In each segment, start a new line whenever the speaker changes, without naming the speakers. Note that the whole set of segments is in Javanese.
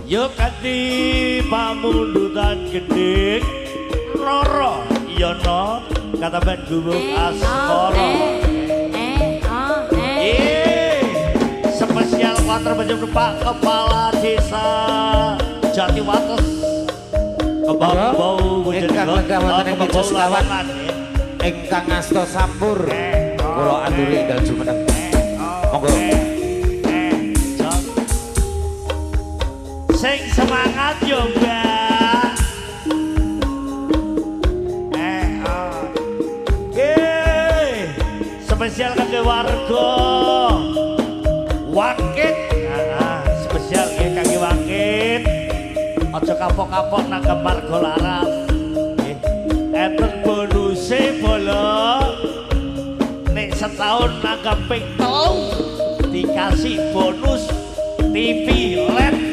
Yo kanthi pamundutan gendhing Roro Yono kataban gubuk asmara. Spesial matur nuwun Pak Kepala Desa Jatiwates. Kebau
ingkang lenggah wonten ing meja sekawan ingkang ngasta sampur kula aturi enggal jumeneng. Monggo.
Sing semangat yo, Mbak. Spesial kangge warga Wangkit. Nah, spesial nggih kangge Wangkit. Aja kapok-kapok nanggep marga laras. Nggih. Enten bonuse bolo. Nek setahun nanggep ping 3 dikasih bonus TV LED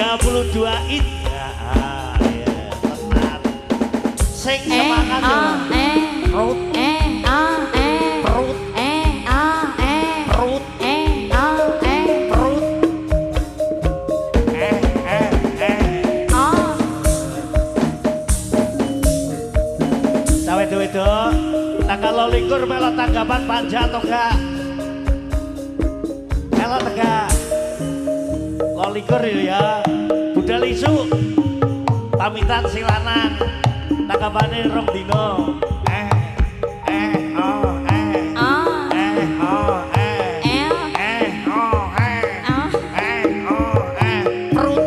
32 inch. Nah, ya, tenan. Sing semangat yo. Perut. Perut. Perut. Perut. Cawe wedok, tanggal 22 melok tanggapan panja atau enggak? Melok tegak. 22 ya. Budal isuk. Pamitan sing lanang. Tanggapane rong dino. Perut.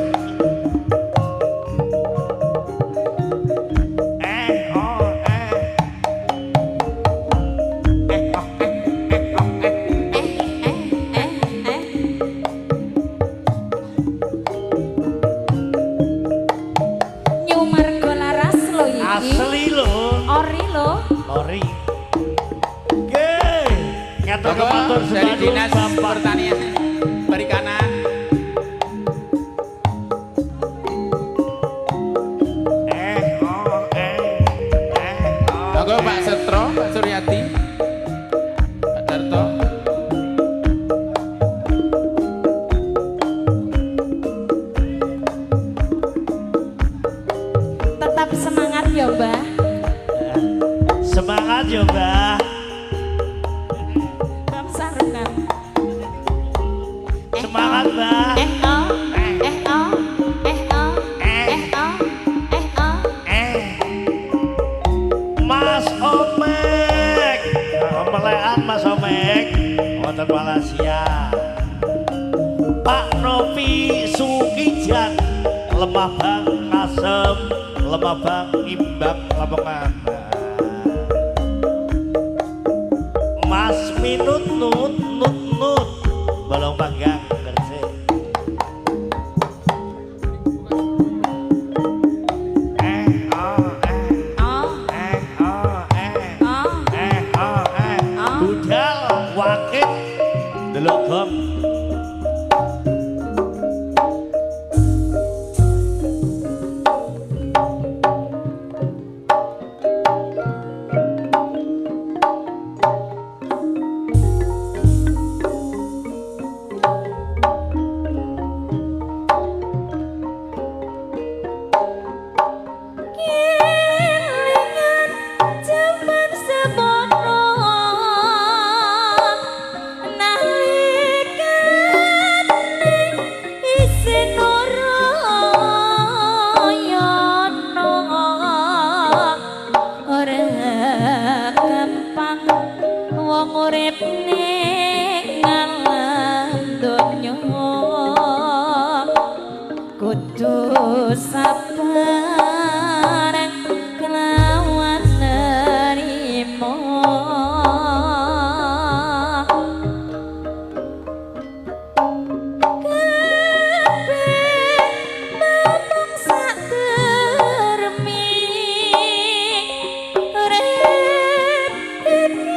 New Margo Laras lho iki.
Asli lho.
Ori lho.
Ori. Nggih. Ngatur matur
dari Dinas
Bapak
Pertanian Perikanan. Monggo Pak Setro, Pak Suryati, Pak Darto.
Tetap semangat ya, Mbah.
Semangat ya, Mbah.
Bam sarungan.
Semangat, Mbah. Mas Omek. Omelean Mas Omek. Wonten Malaysia. Pak Novi Sukijan, Lemah Bang Ngasem, Lemah Bang Imbang Lamongan. Mas Minut Nut Nut Nut, Balong Panggang Gresik. Budal Wakit delok gong.
Kelingan jaman semono nalikane isih Noroyono ora gampang wong urip ning alam donya kudu sabar kelawan nerimo. Kabeh namung sak termi urip iki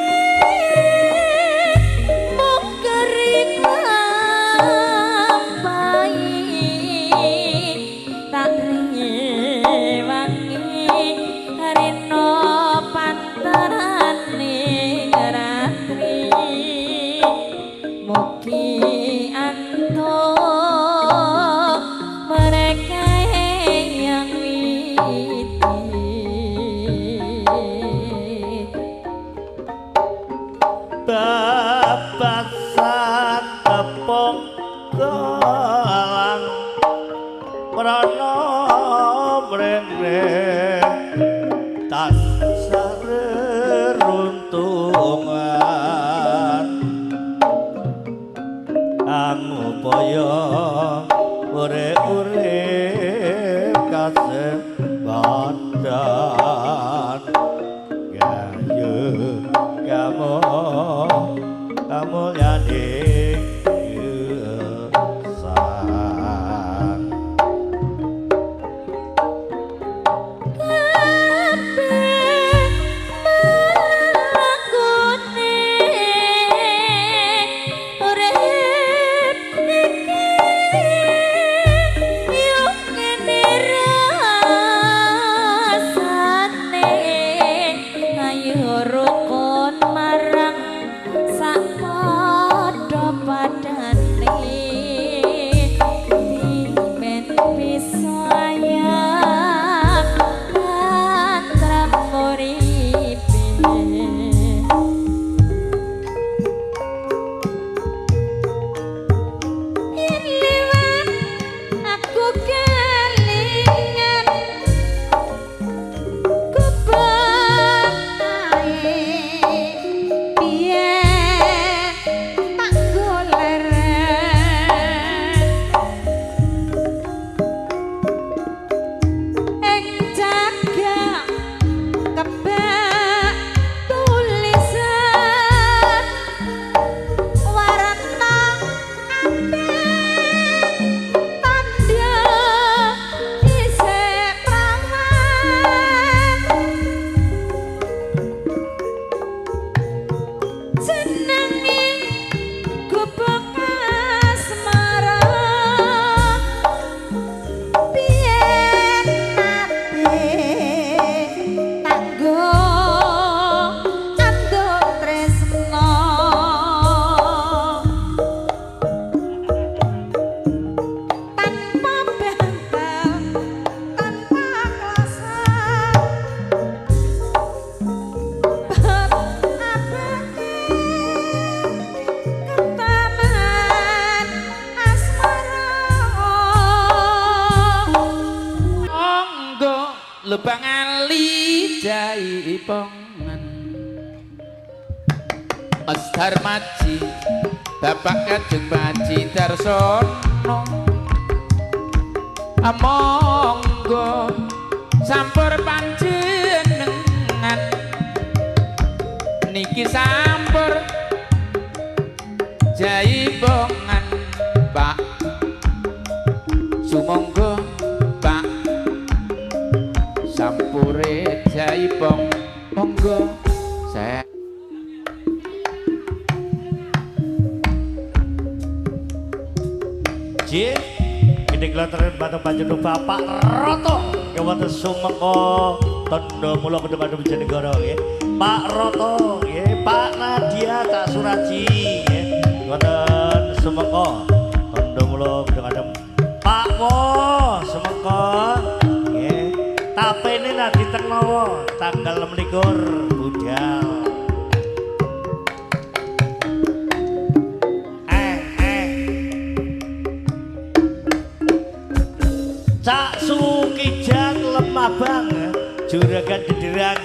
Dharma kamulyaning sang.
Kabeh lakone urip iki yo ngene rasane, ayo rukun marang sak padha padane, ben bisa ayam tentrem uripe. Yen liwat aku kelingan gubuk ae biyen tak goleren ing jaga kebak tulisan warna apik tandha isih prawan jenenge gubuk asmara biyen nate tanggo anduk tresno tanpa bantal tanpa kloset bab abadi ketaman asmara.
Monggo lubang ali jaipongan Mas Darmaji Bapak Kajeng Baji Darsono, monggo sampur panjenengan niki sampur jaipongan Pak sumangga Pak sampure jaipong monggo saya.
Jih, gede kelantren batang panjenengan Bapak Roto wonten Sumengko Tondo Mula Kedung Adem Bojonegoro nggih. Pak Roto nggih, Pak Nadia Cak Suraji nggih. Wonten Sumengko Tondo Mula Kedung Adem. Pak Wo Sumengko nggih. Tapene nadi teng Nawa tanggal 26 budal. Cak Sukijan Lemabang, Juragan Dederang,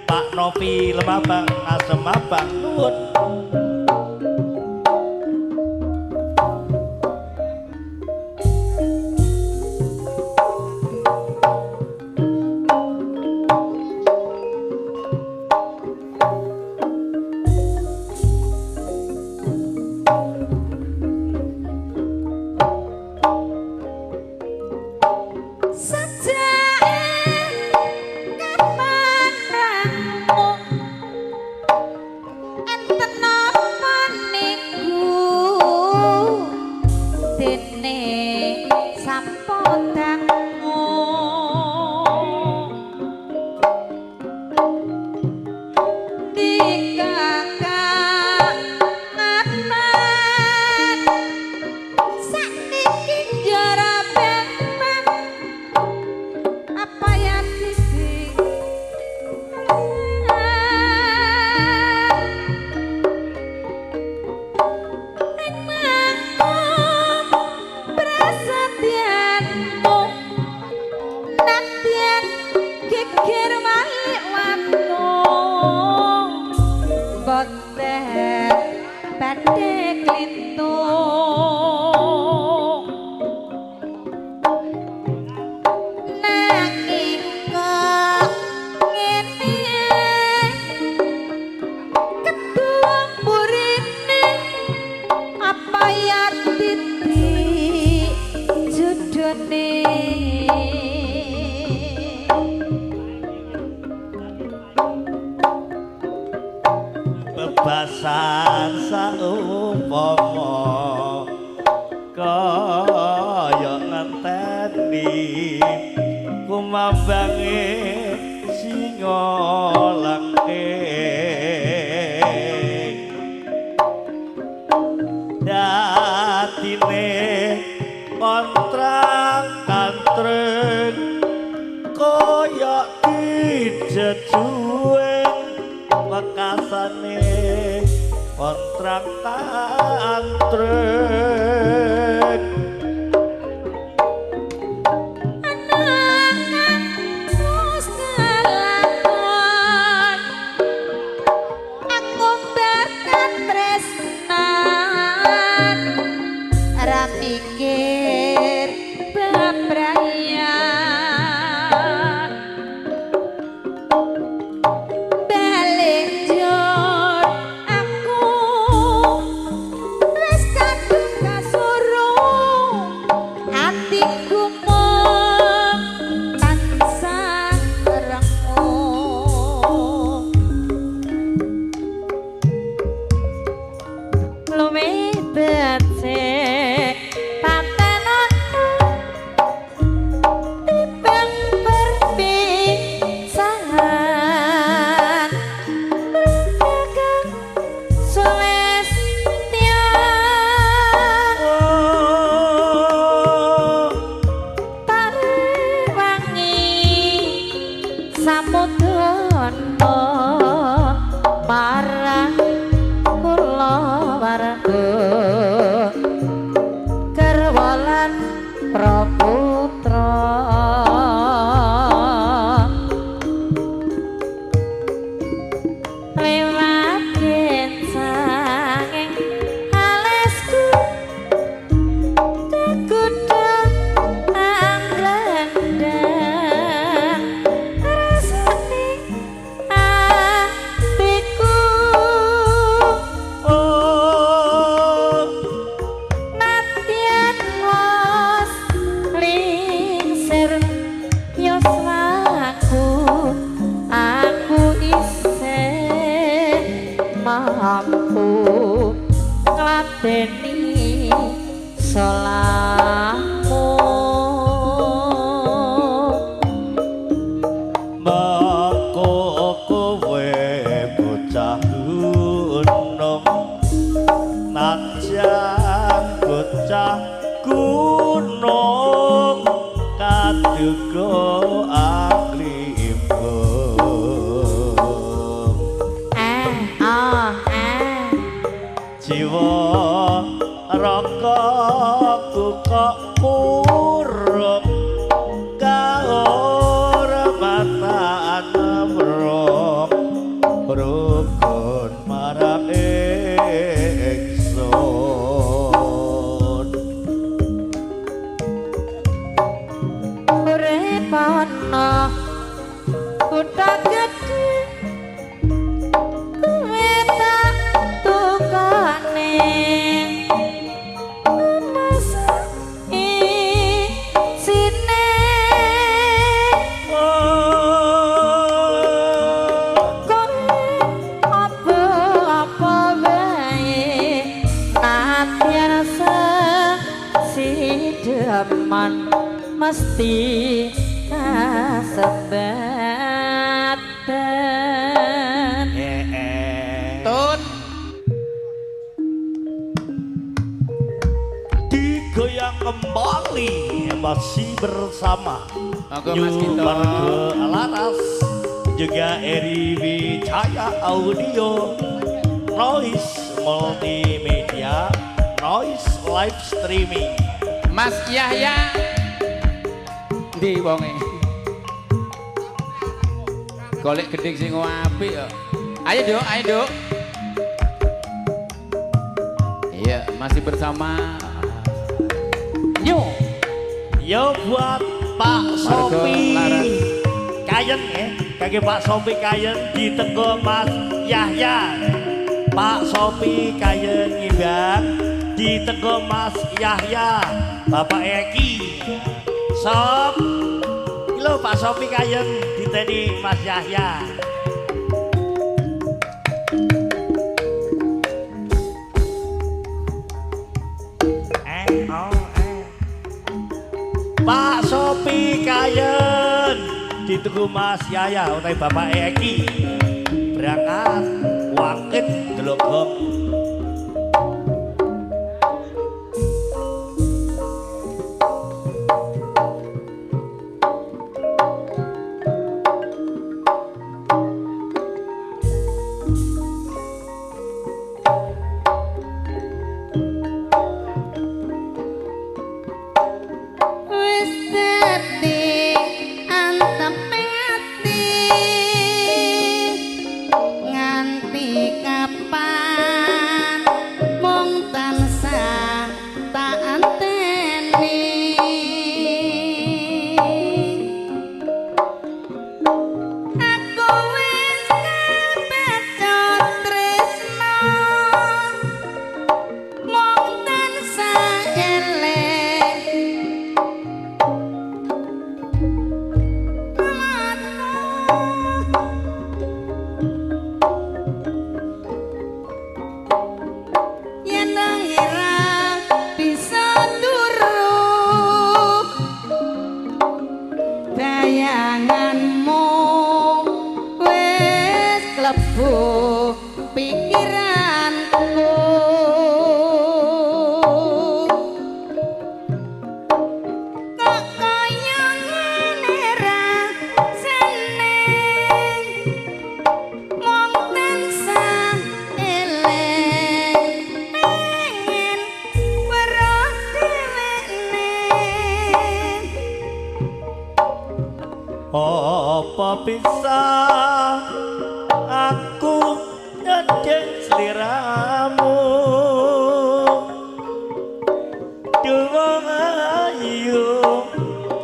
Pak Novi Lemabang, Asem Abang, nuwun.
Nanging kok ngene
Bebasan saumpama kaya ngenteni kumambange singa langking dadine kontrak kantreng kaya dijejuweng wekasane kontrak kantreng.
Mikir bebrayan balik jor aku wis kadung kasuru atiku mung tansah renguh luwih becik marang kula warga garwa lan praputra lewat sanging alesku kagudha anglandang rasane atiku nadyan wos lingsir yoswaku aku isih mampu ngladeni salahmu.
Mengko kowe bocah gunung najan bocah gunung kaduga anglimbung. Jiwa ragaku kok murung kahormatan amrung rukun marang ingsun.
Urip ana kutha gedhe kowe tak tukane mas isine kowe apa-apa wae nadyan sesideman mesti kasebatan.
Tun
digoyang kembali masih bersama
Monggo Mas Gito.
Marga Laras juga Eri Wijaya Audio Noise Multimedia Noise Live Streaming.
Mas Yahya ndi wonge? Golek gendhing sing apik kok. Ayo Nduk, ayo Nduk. Iya, masih bersama
Yo.
Yo buat Pak Sopi Kayen ya, kaki Pak Sopi Kayen ditenggo Mas Yahya. Pak Sopi Kayen Ngimbang ditenggo Mas Yahya, Bapak Eki. Sop, lho Pak Sopi Kayen diteni Mas Yahya. Ditunggu Mas Yaya utawi Bapak Eki. Berangkat wangkit delok gong. Apa bisa aku nyedeng sliramu duwung ayu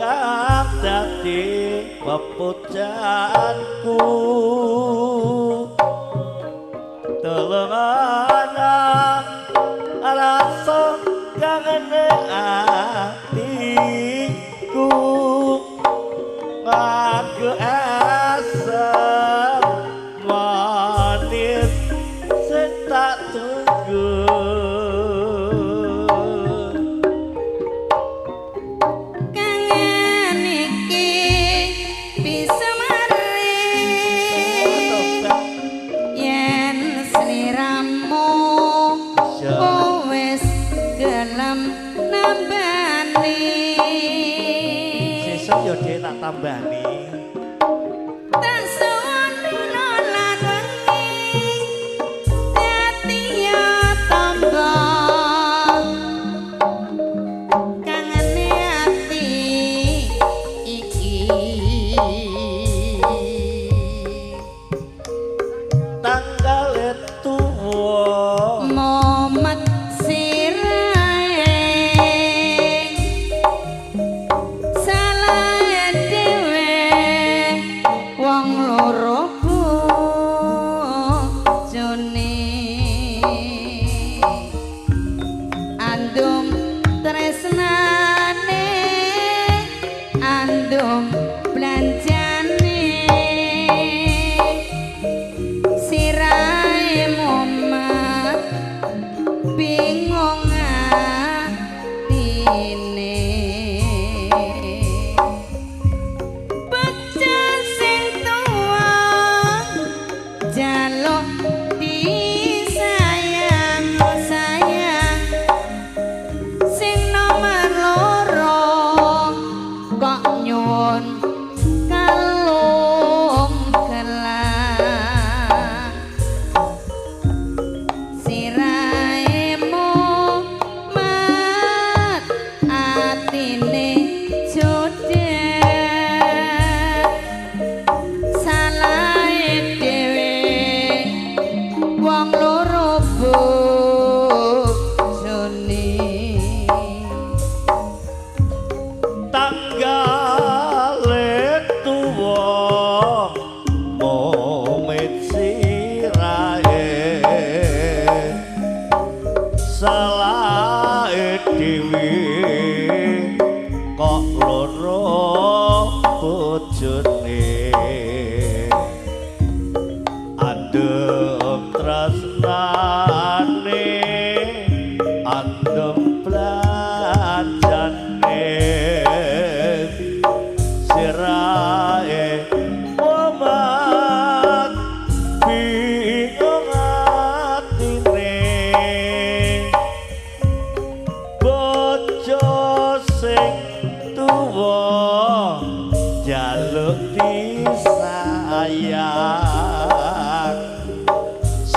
kang dadi pepujaanku tulung ana rasa kangen atiku aku asem manis sing tak tunggu
kangen iki bisa mari yen sliramu wis gelem nambani
sesuk yo dhek tak tambani
tak suwun lan wengi dadi yo tamba kangene ati iki
tanggale tuwa
momet sirahe salah dhewe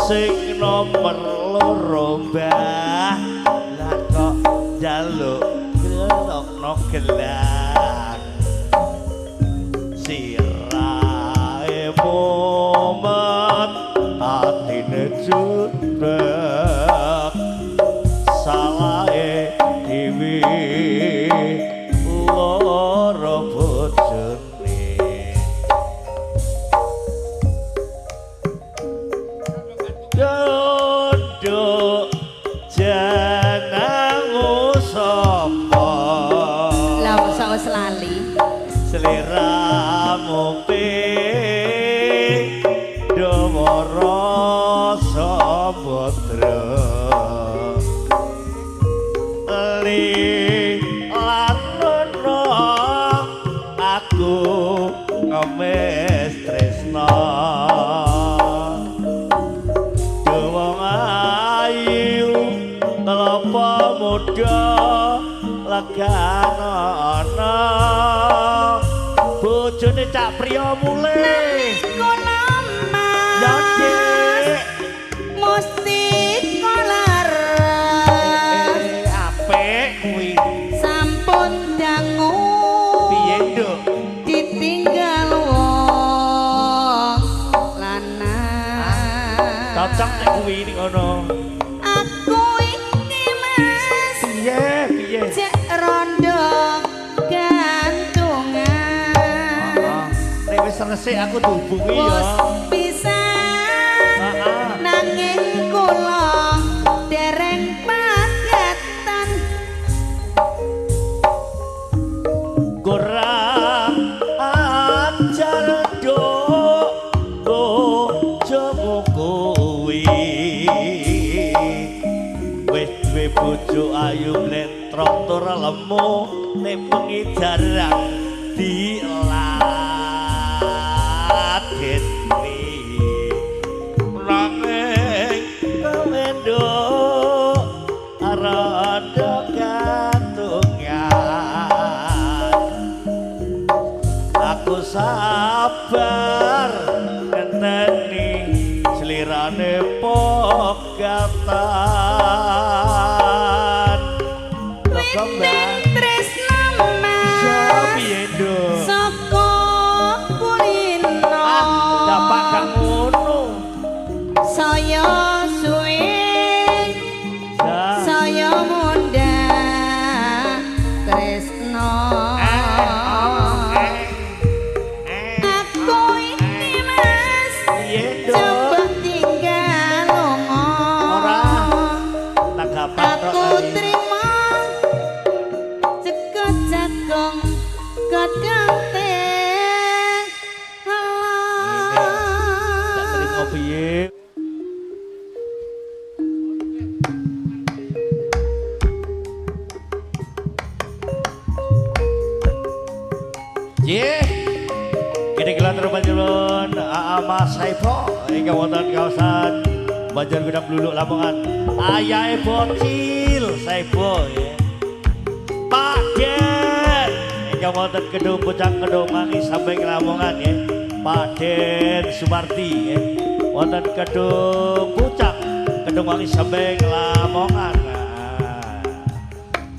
Sing nomor loro mbah lah kok njaluk gelokno gelang sirahe mumet atine judeg salahe dewi loro bojone Dodok jenengmu sapa
Lah mosok wis lali.
Sliramu pindha rasa bodra li lanono aku ngemis tresna wong ayu kelapa muda legana bojone Cak Priyo mulih
Kula Mas
ya Dik
Mustika laras
apik kuwi
sampun dangu
piye nduk
ditinggal wong lanang
cocok nek kuwi ning ngono
aku iki Mas
piye piye
cek rondo gantungan
nek wis resik aku dihubungi ya
wis pisan nanging kula dereng pagatan
kurang ajar nduk bojomu kuwi wis duwe bojo ayu mlentrok tur lemu nek bengi jarang diladeni nanging kowe nduk rada katungan aku sabar ngenteni slirane pogatan.
Witing tresna Mas
piye nduk
saka kulino
dapat gak ngono
saya suwe saya mundhak tresna aku iki Mas
piye nduk
coba tinggal lunga
ora tanggapan
aku trima cekak jagung godhong teh
tak trimo piye. Nggih. Kene kula panjenengan AA Mas Saifo ingkang wonten kawasan Banjar Gudang Bluluk Lamongan. Ayahe bocil Saifo nggih. Pak Den ingkang wonten Gedung Pucang Kedung Mangi Samping Lamongan nggih. Pak Den Sumarti nggih. Wonten Gedung Pucang Kedung Wangi Samping Lamongan.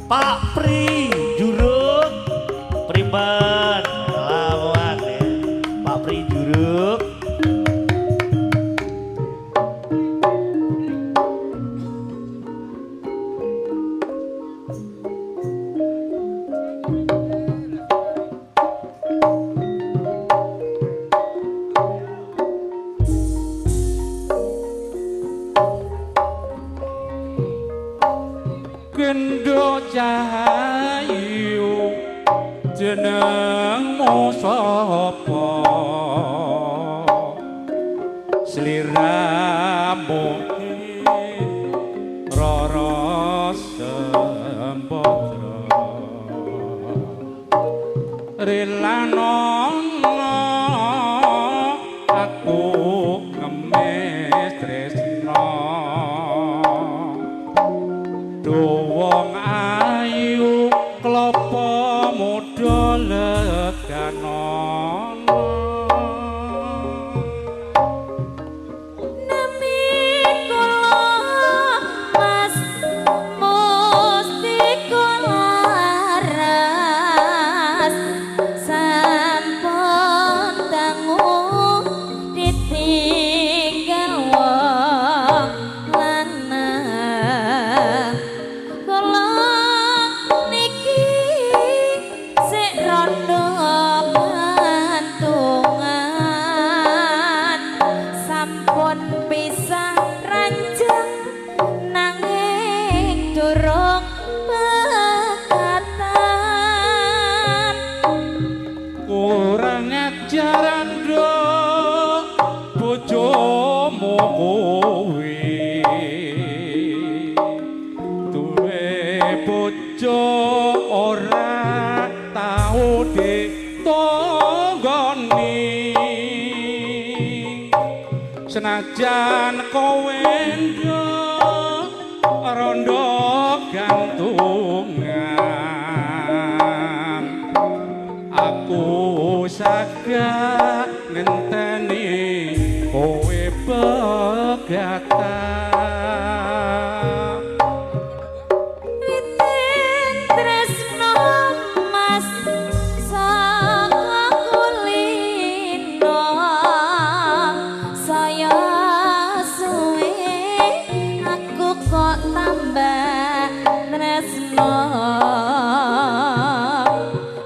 Pak Pri Juruk Primben Lamongan ya. Pak Pri Juruk.
Gendho cahayu jenengmu sapa sliramu rara sembadra rilanono aku ngemis tresna wong ayu klopo muda leganono
nami
Tresnamu kuwi duwe bojo ora tau ditonggoni, senajan kowe rondo gantungan, aku saged ngenteni kowe pegatan.
Witing tresno mas saka kulino, saya suwe aku kok tambah tresno.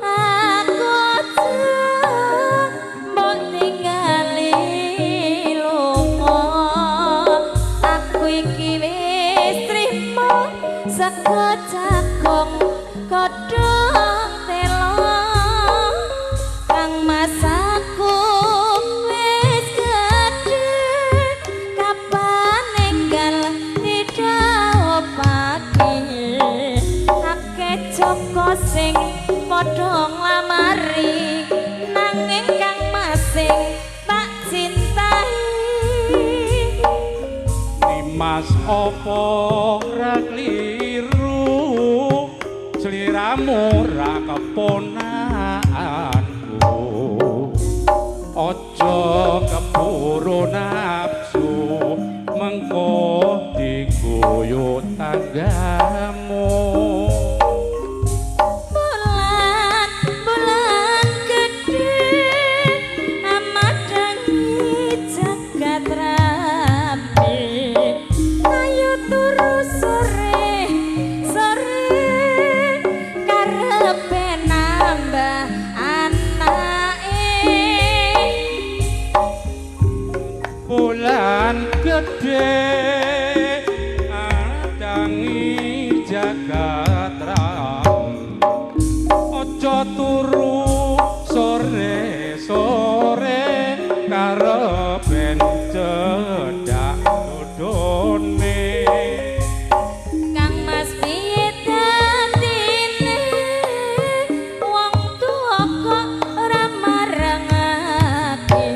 Aku aja mbok tingali lunga, aku iki wis trimo saka jagung godhong telo. Kang Mas aku wis gedhe, kapan enggal didhawuhake. Akeh joko sing padha nglamari, nanging Kang Mas sing tak cintai.
Mas opo ora kliru, sliramu ora keponakanku, aja keburu nafsu mengko diguyu tanggamu.
Bulan bulan gedhe amadangi jagat rame, ayo turu sore sore karepe nambah anake.
Bulan gedhe adangi jagat rame, aja turu sore sore karepen cedhak dodone.
Kang Mas piye dadine, wong tuwa kok ora marangake.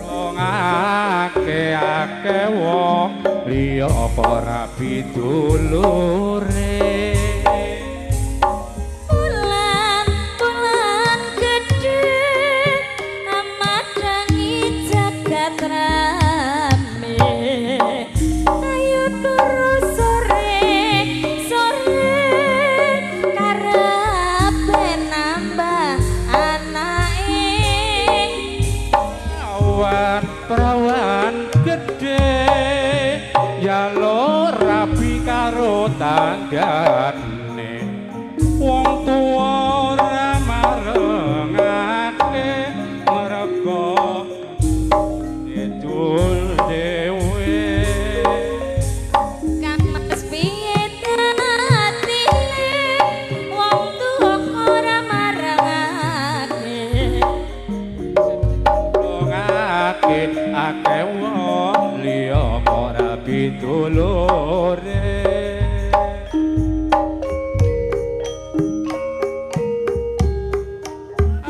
Rongake akeh wong liya ora pidulure.
Bulan bulan gedhe amadangi jagat rame, ayo turu sore sore karepe nambah anake.
Prawan prawan gedhe ya lo rabi karo tanggane, wong tuwa ora marengake merga didul dhewe.
Kang Mas piye dadine, wong tuwa ora marangake.
Rongake akeh wong liya ora pidulure.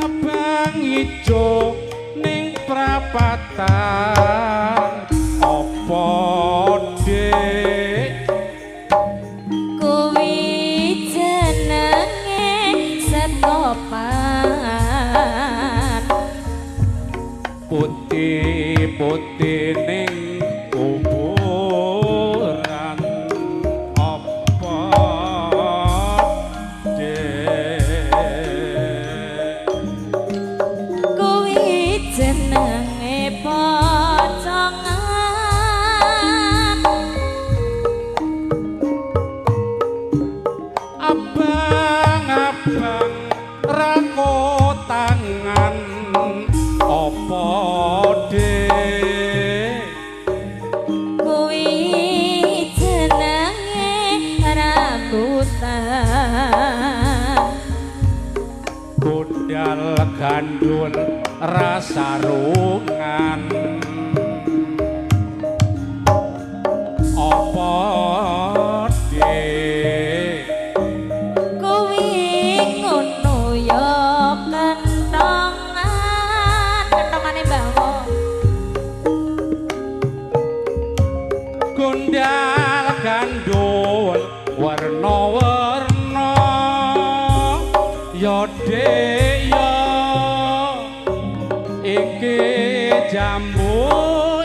Abang ijo ning prapatan apa dik,
Kuwi jenenge setopan,
putih-putih ning kuburan apa dik,
kuwi jenenge pocongan.
Abang-abang rako tangan apa dik,
Kuwi jenenge rambutan,
budal gandul rasa rungan.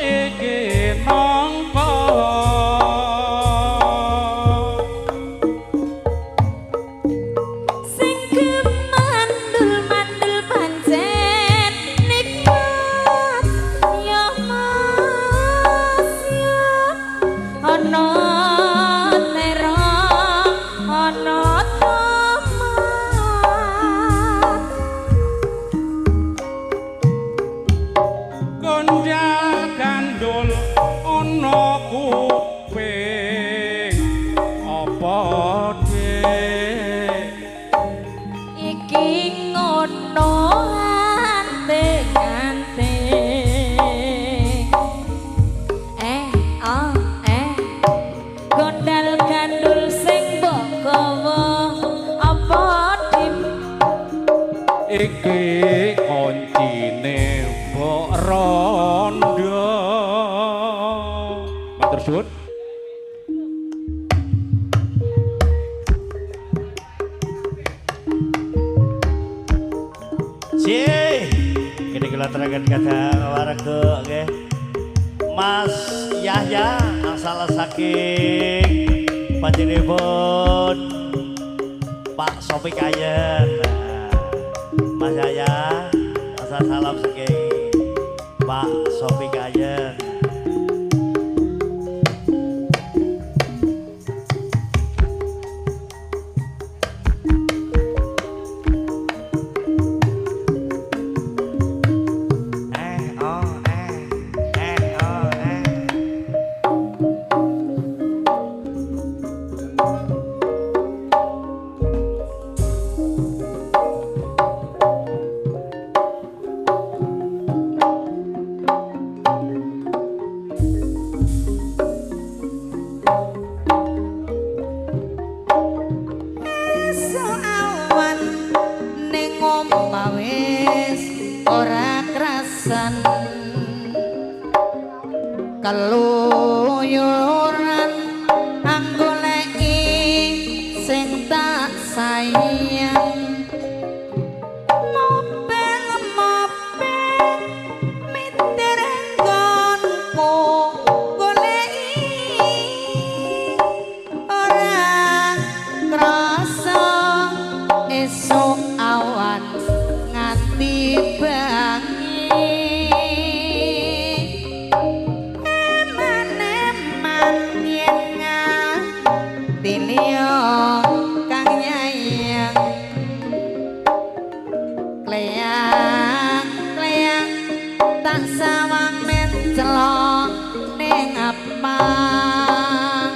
Iki nangka
sing kemandul-mandul pancen nikmat ya Mas ya ana terong ana tomat
gondal gandul ana kuping apa dik
iki ngono anting-anting eh oh eh gondal gandul sing mbok gawa apa dim
iki koncine mbok rondo. Matur suwun.
Cih, gede kula terakan kadang warga nggih. Mas Yahya asal saking panjenenganipun Pak Sopi Kayen. Mas Yahya asal salam saking Pak Sopi Kayen. Eh oh eh eh oh eh.
Esuk awan ning omah wis ora krasan keluyuran anggoleki sing tak sayang mobil-mobil miter nggonku goleki ora krasa esuk awan nganti bengi eman-eman yen nganti liya kang nyayang kleyang-kleyang tak sawang mencelok ning apang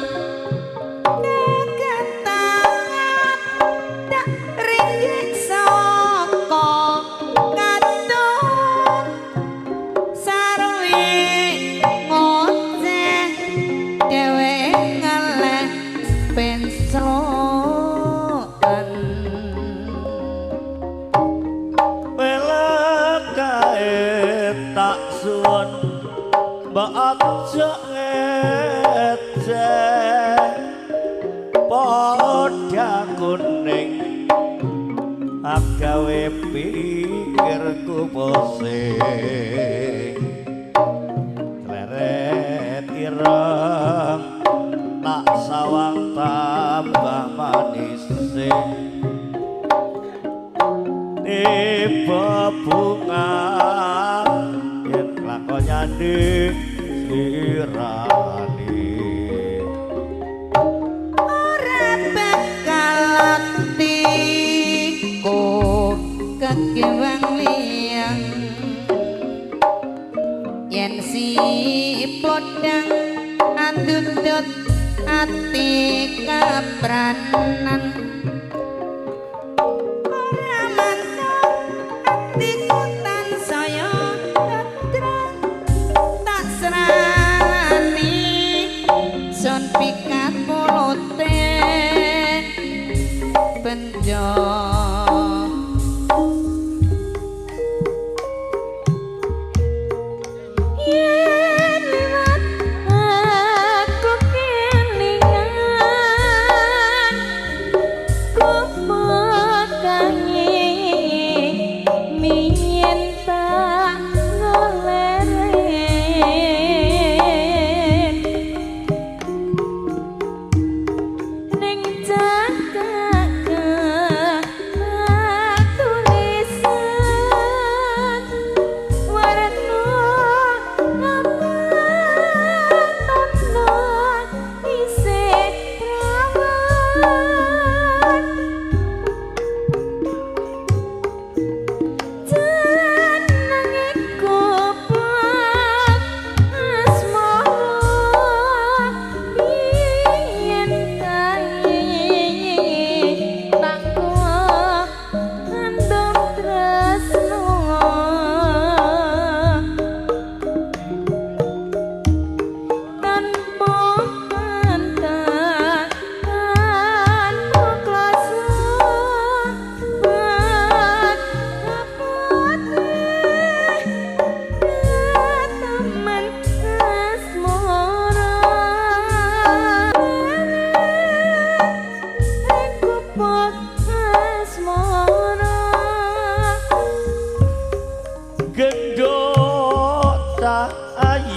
kegantangan tak ringgit saka katut sarwe ngoceh dhewe ngeleh penclokan.
Pelek kae tak suwun mbok aja ngecek padha kuning agawe pikirku pusing tleret ireng tak sawang tambah manis tiba bunga yen lakon nyanding sirani
ora bakal atiku kekiwang liyang yen si podang andutut ati kapranan ora mantep atiku tansaya tetrang tak serani sun pikat mulute benjo.
Yen liwat aku kelingan kupokangi miyen tak ngolereni.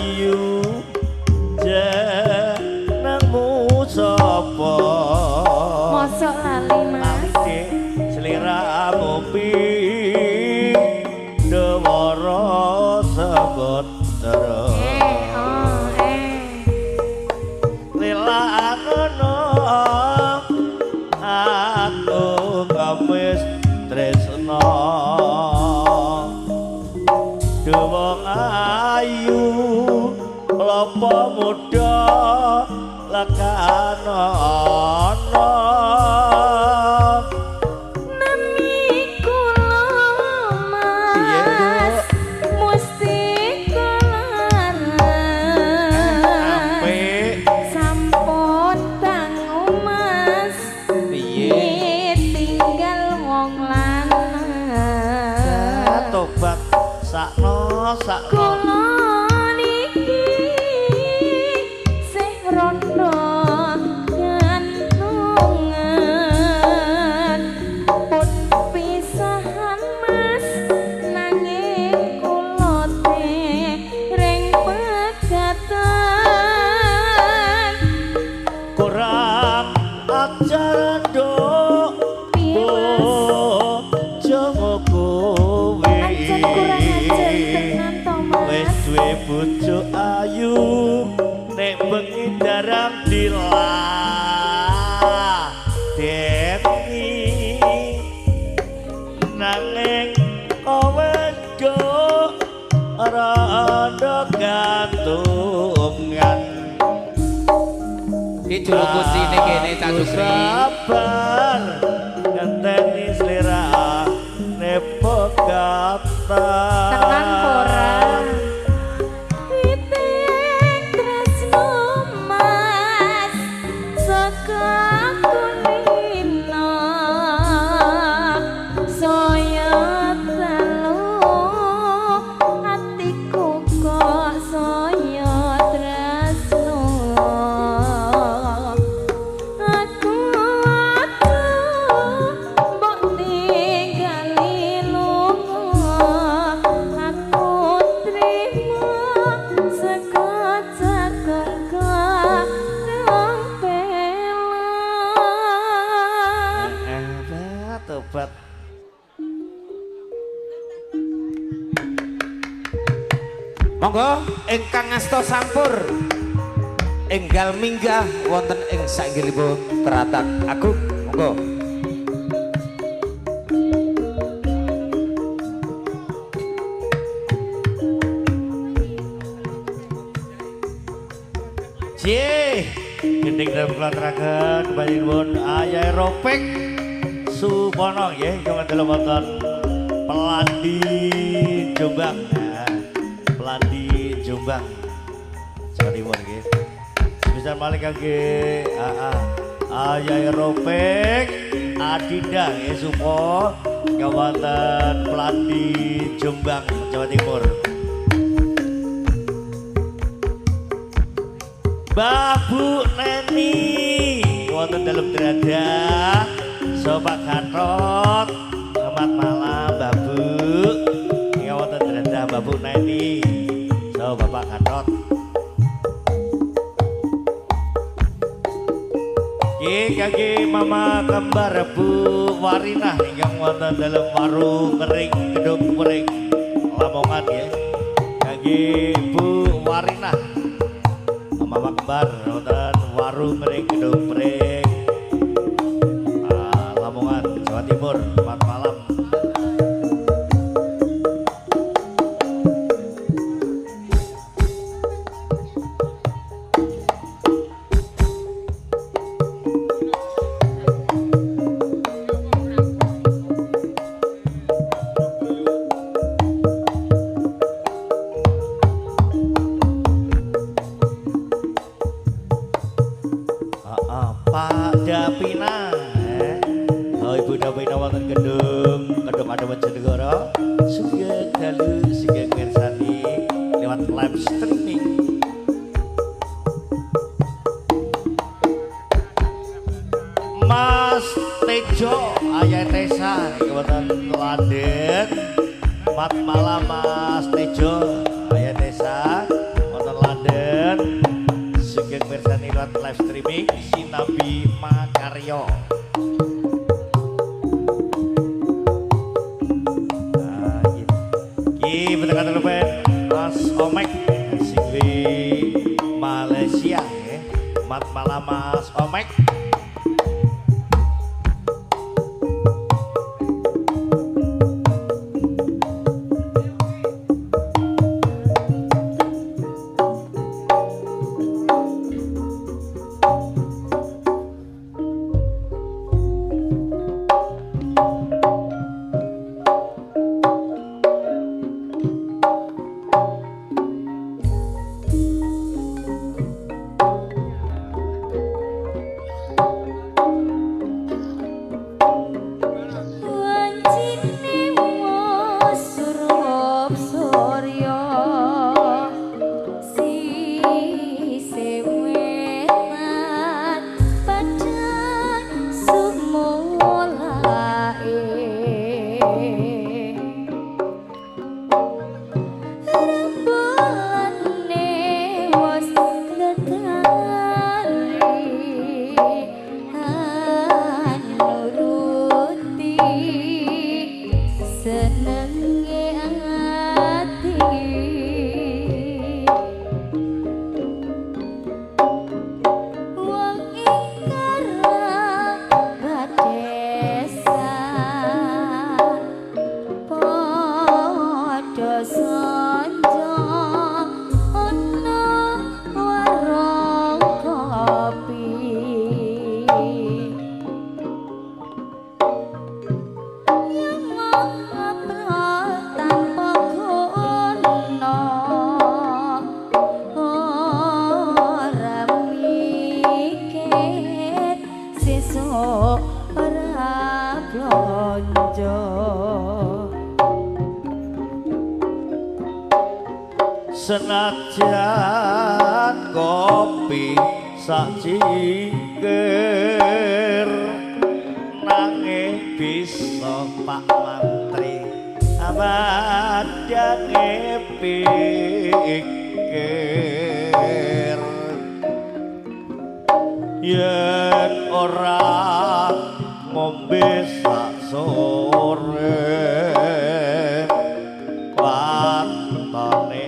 ayu jenengmu sapa?
Mosok lali Mas.
Seliramu pindhawara sebetara. Lila ngono aku kemis tresno. Wong ayu lopo muda lekana ana.
Nami kula Mas Mustika Laras. Sampun dangu Mas.
Piye?
Tinggal wong lanang.
Tobat sakno sakno.
Kula niki sih rondo gantungan. Pun pisahan Mas nanging kula dereng pegatan.
Kurang ajar nduk.
Piye Mas?
Bojomu kuwi.
Ancen kurang ajar tenan to Mas.
Wis duwe bojo ayu nek bengi jarang diladeni. Nanging kowe nduk ora ana gantungan.
Iki juru kucine kene Cak Sukri.
Sabar ngenteni slirane pegatan.
Tenan ora? Witing tresno Mas saka kulino. Saya telu atiku kok saya tresno. Aku mbok tinggali lunga. Aku trimo saka jagung godhong pela.
Tobat.
Monggo ingkang ngasta sampur enggal minggah wonten ing sainggilipun teratak agung. Monggo.
J, gending dalem kula aturaken panjenengan Ayah Ropek Supono nggih ingkang dalem wonten Pelandi Jombang. Nah, Pelandi Jombang. Jawa Timur nggih. Bisa malih kangge Ayah Ropek Adinda nggih Supo ingkang wonten Pelandi Jombang Jawa Timur. Babu Neni wonten dalem Drada. Sopak Gatot, selamat malam Babu. Ingkang wonten Drada Babu Neni. So Bapak Gatot. Nggih kangge Mama kembar Bu Warinah ingkang wonten dalem Waru Kering Gedung Pring Lamongan nggih. Kangge Bu Warinah. Mama kembar wonten Waru Kering Gedung Pring Lamongan Jawa Timur. Selamat malam. Pak Dapina, oh Ibu Dapina wonten gedung Gedung Adem Bojonegoro. Sugeng dalu sugeng mirsani lewat live streaming. Mas Tejo Ayah Tesa wonten Landen. Mat malam Mas Tejo Ayah Tesa wonten Live streaming Sinabi Makaryo. Iki bener ben Mas Omek sing di Malaysia nggih. Mat malam Mas Omek. Senajan kopi sak cingkir nanging bisa Pak Mantri amadane pikir yen ora ngombe sak sore watone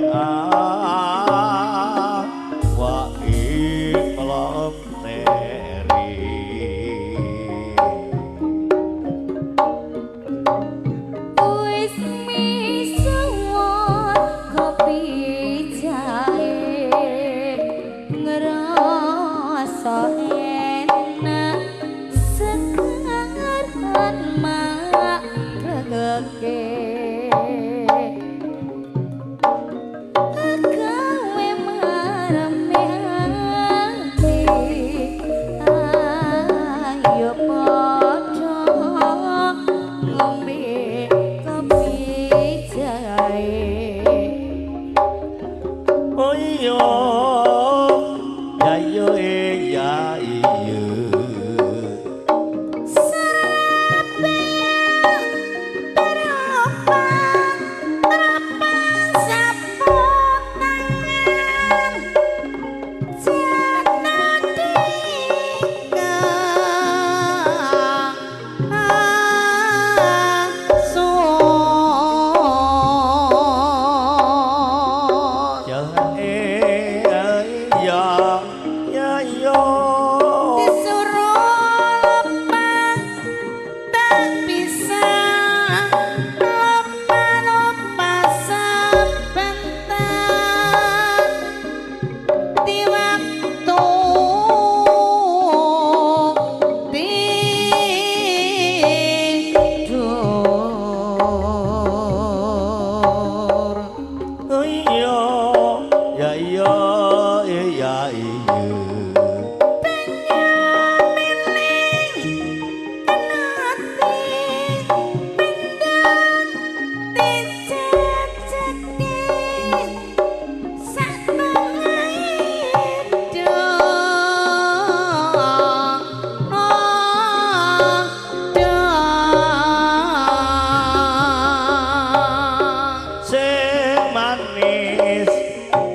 manis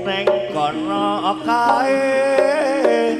neng kono kae.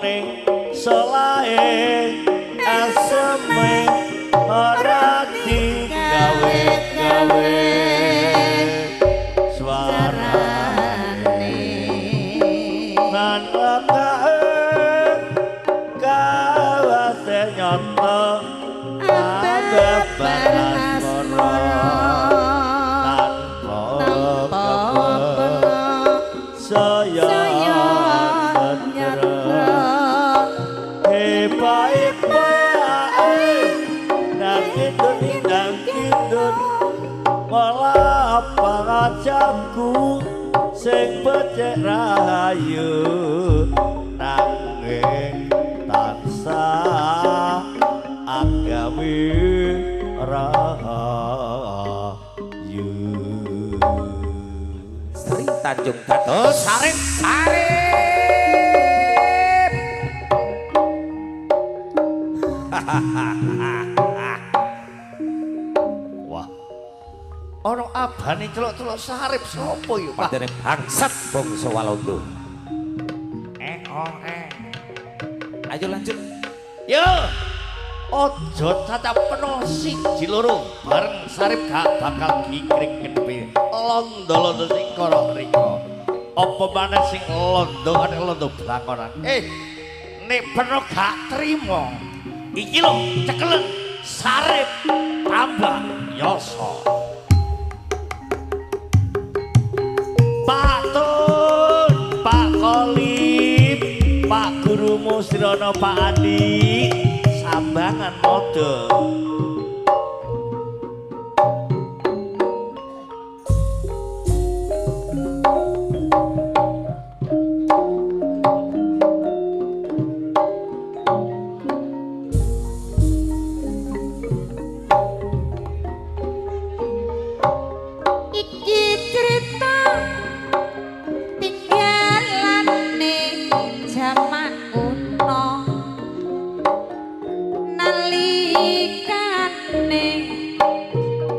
Kuning selae aseme ora digawe-gawe suarane lan lakae kawase nyata ababar asmara tanpa saya pangajapku sing becik rahayu nanging tansah agawe rahayu.
Sri Tanjung dados Sarip Sarip.
Wah, ana abane celok-celok Sarip sapa ya, Pak?
Padane bangsat bangsa Walanda. Ayo lanjut.
Yo. Aja cacap peno siji loro bareng Sarip gak bakal gigring gedhe. Londo-londo sing kara rika. Apa maneh sing londo karo londo blangkonan. Nek peno gak trimo. Iki lho cekelen Sarip tambah yasa. Pak Tun, Pak Kolip, Pak Guru Musrono, Pak Andi, Sambangan Mode.
Iki cerita tinggalane jaman kuno nalikane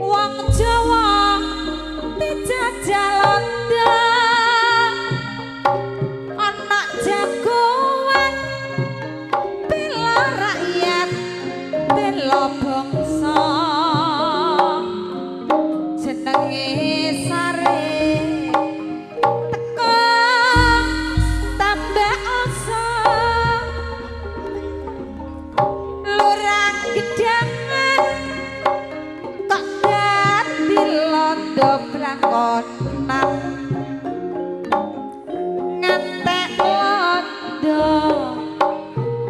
wong Jawa dijajah Londo ana jagoan bela rakyat bela bangsa jenenge Sarip teko tambah asa lurah gedangan kok dadi londo blangkonan ngantek londo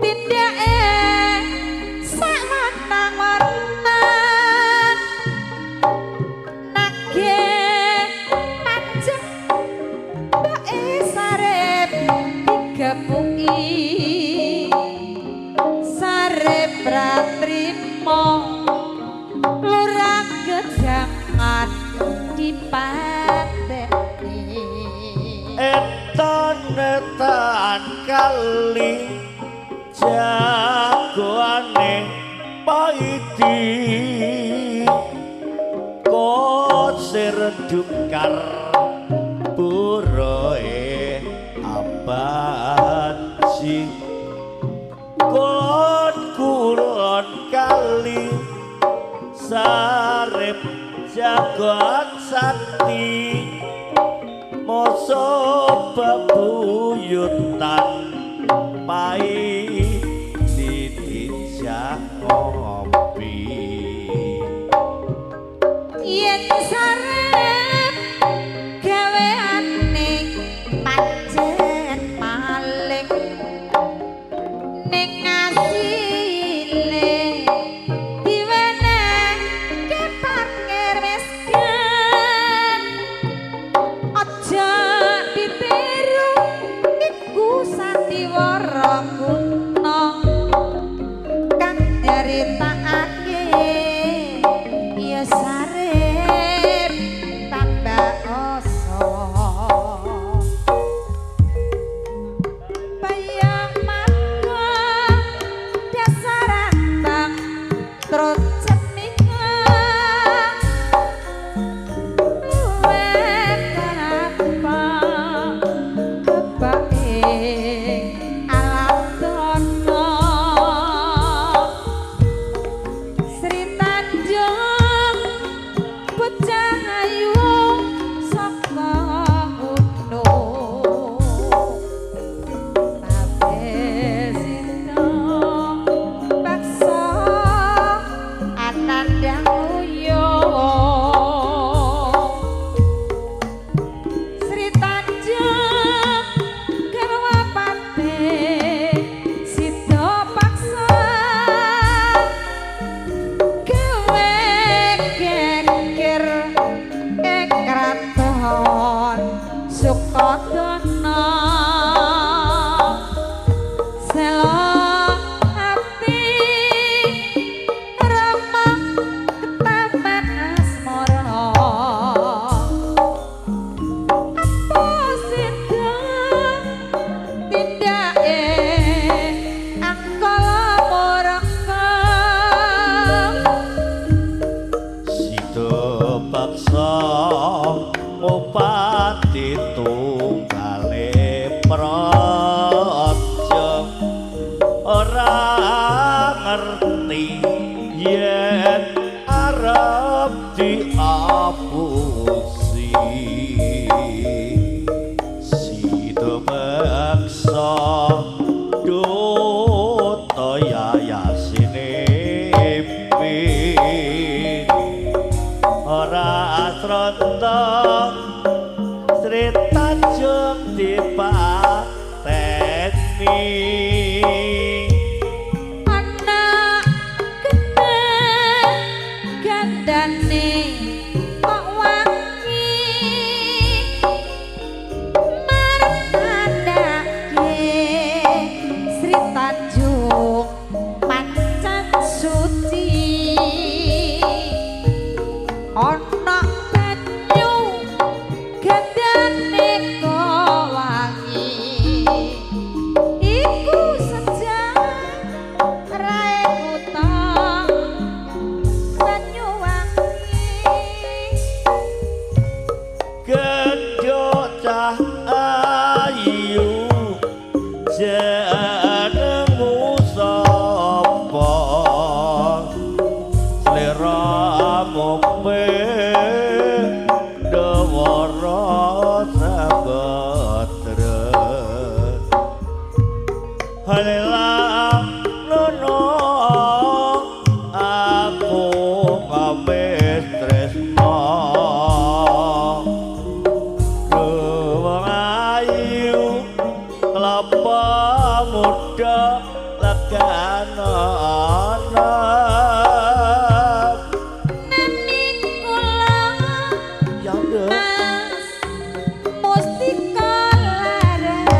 tindake sak wenang-wenang nagih pajak mboke Sarip digepuki Sarip ra trimo lurah gedangan dipateni.
Etan etan kali jagoane paidi kosir dukar buroe abaji kulon kulon kali Sarip jagoan sakti moso bebuyutan pai dijak ngopi.
Yen Sarip gaweane pancen maling ning asile diwenehke parkir miskin aja ditiru iku sandiwara kuno kang nyeritakake ya Sarip tambah asa bayang marga Selo ati rama ketaman asmara. Apa sida tindake angkala murka?
Sida paksa ngupati tunggale praja ora ngerti yen arep diapusi. Sida paksa duta yayasine ora asranta Sri Tanjung dipateni.
Anak kena gandane kok wangi martandake Sri Tanjung pancen suci. Ana banyu gandane kok wangi iku sejarahe kutha Banyuwangi.
Gendhok cah ayu jenengmu sapa? Sliramu pendhawara sabatra. Halela nono aku kabeh tresna. Wong ayu kelapa muda leganana.
Nami kula
Ya nduk.
Mas Mustika Laras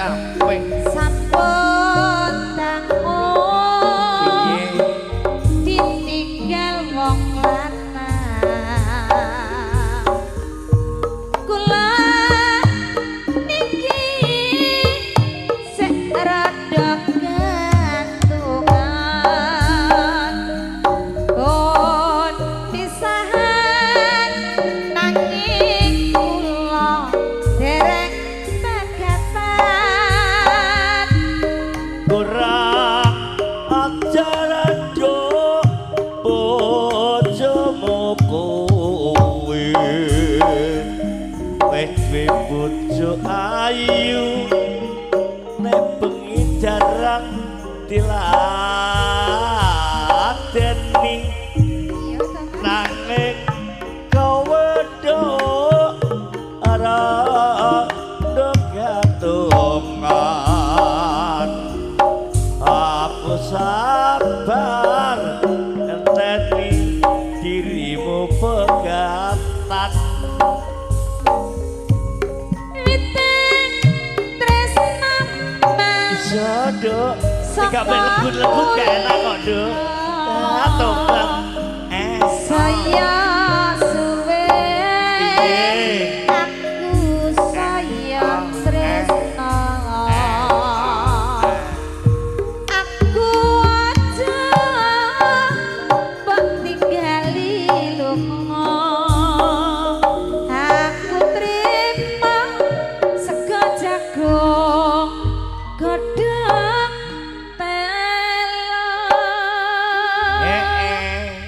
Apik.
sampun dangu
Piye?
ditinggal wong lanang. Kula niki sek rada gantungan pun pisahan nanging kula dereng pegatan.
Kurang ajar nduk bojomu kuwi. Wis duwe bojo ayu nek bengi jarang diladeni.
Iya ta, Mas?
Nanging kowe nduk ora nduk gatungan. Aku sabar enteni dirimu pegatan.
Witing tresna Mas
Iya nduk, nek gak lebut-lebut gak enak kok nduk. Ah, tobat.
Saya